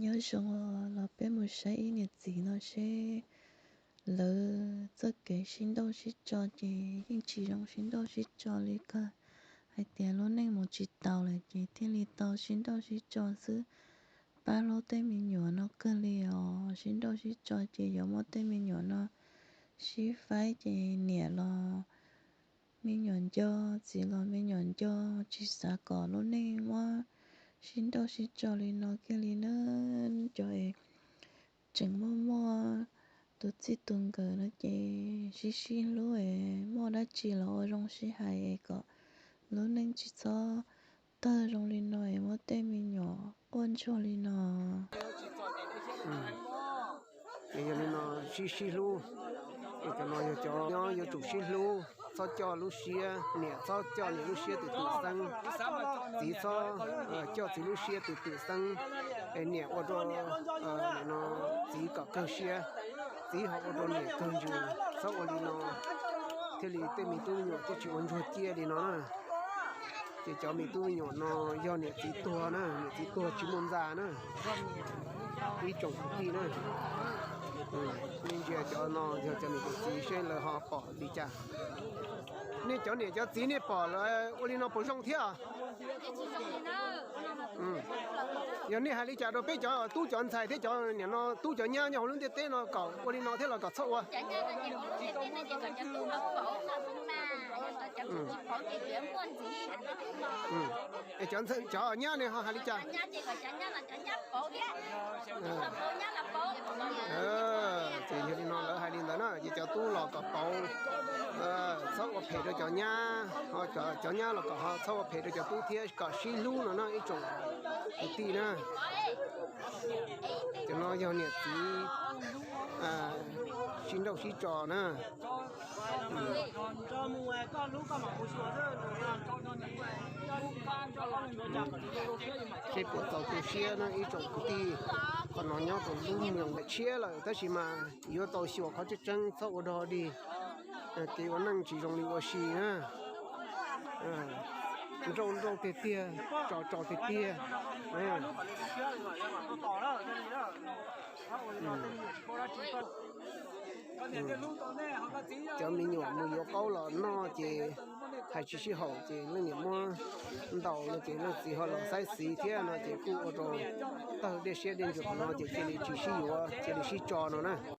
Nyob zoo los peb mus saib ib niam txiv no seb lawv txoj kev sib nrauj sib tso ces yeej tsis zoo sib nrauj sib tso li kawg. Hais tias lub neej mus tsis taus lawm ces thiaj li tau sib nrauj sib tso xwb. Pab hlub tej me nyuam no kawg li os, sib nrauj sib tso ces yuav muab tej me nyuam no sib faib ces niam los me nyuam nco, txiv los me nyuam nco, tsis xav kom lub neej muab sib nrauj sib tso li no kiag li na. Cov es tseem muaj muaj tus txij tus nkawm no ces sib sib hlub es muaj dab tsi los ua zoo sib hais es kom lub neej tsis txhob tawg zoo li no es muab tej me nyuam quaj ntsuag li no. Ces yog li no sib sib hlub, cov no yog cov nyob yuav tsum sib hlub, txhob coj lub siab, niam txhob coj niam lub siab twm twm xeeb, txiv txhob coj txiv lub siab twm twm xeeb. Es niam ua rau txiv kom kawg siab, txiv ho ua rau niam kawg ntsws, txhob ua li no thiaj li tej me tub me nyuam thiaj tsis ua ntsuag ciaj li no na. Ces cov me tub me nyuam no yog niam txiv tuag na, niam txiv tuag tsis muaj ntxa na. Ib tsoom kwv tij na, nej ntsia cov no yog cov niam cov txiv seb lawv ho pom li cas. Nej cov niam cov txiv nej pom lawv ua li no puas zoo thiab? Yog nej hais li cas rau peb cov tub cov ntxhais thiab cov niam no tub cov nyab nyob hauv lub ntiaj teb no kom ua li no thiab los kom txhob ua? Cov nyab ne ho hais li cas? Ces yog li no lawv hais li ntawd na, ces cov tub los kom pauv, txhob ua phem rau cov nyab, cov nyab los kom ho txhob ua phem rau cov tub thiab kom sib hlub no na ib tsoom kwv tij na. Cov no yog niam txiv sib nrauj sib tso na. Seb puas txaus tu siab na ib tsoom kwv tij. Qhov no nyob rau lub moos ntawm tshiab lawm tab sis mas yuav tau xyuas qhov tseeb tseeb txhob ua dog dig, kev ua neej tsis zoo li ua si na. Nrauj nrauj tiag tiag, tso tso tiag tiag. Cov me nyuam mus yuav qaub los noj ces hais tsis sib haum ces leej niam muab ntaus no ces leej txiv ho los xaib xiv thiab no ces kuj ua rau tawg dej siab dej ntsws qhov no ces cia li tsis sib yuav cia li sib tso no na.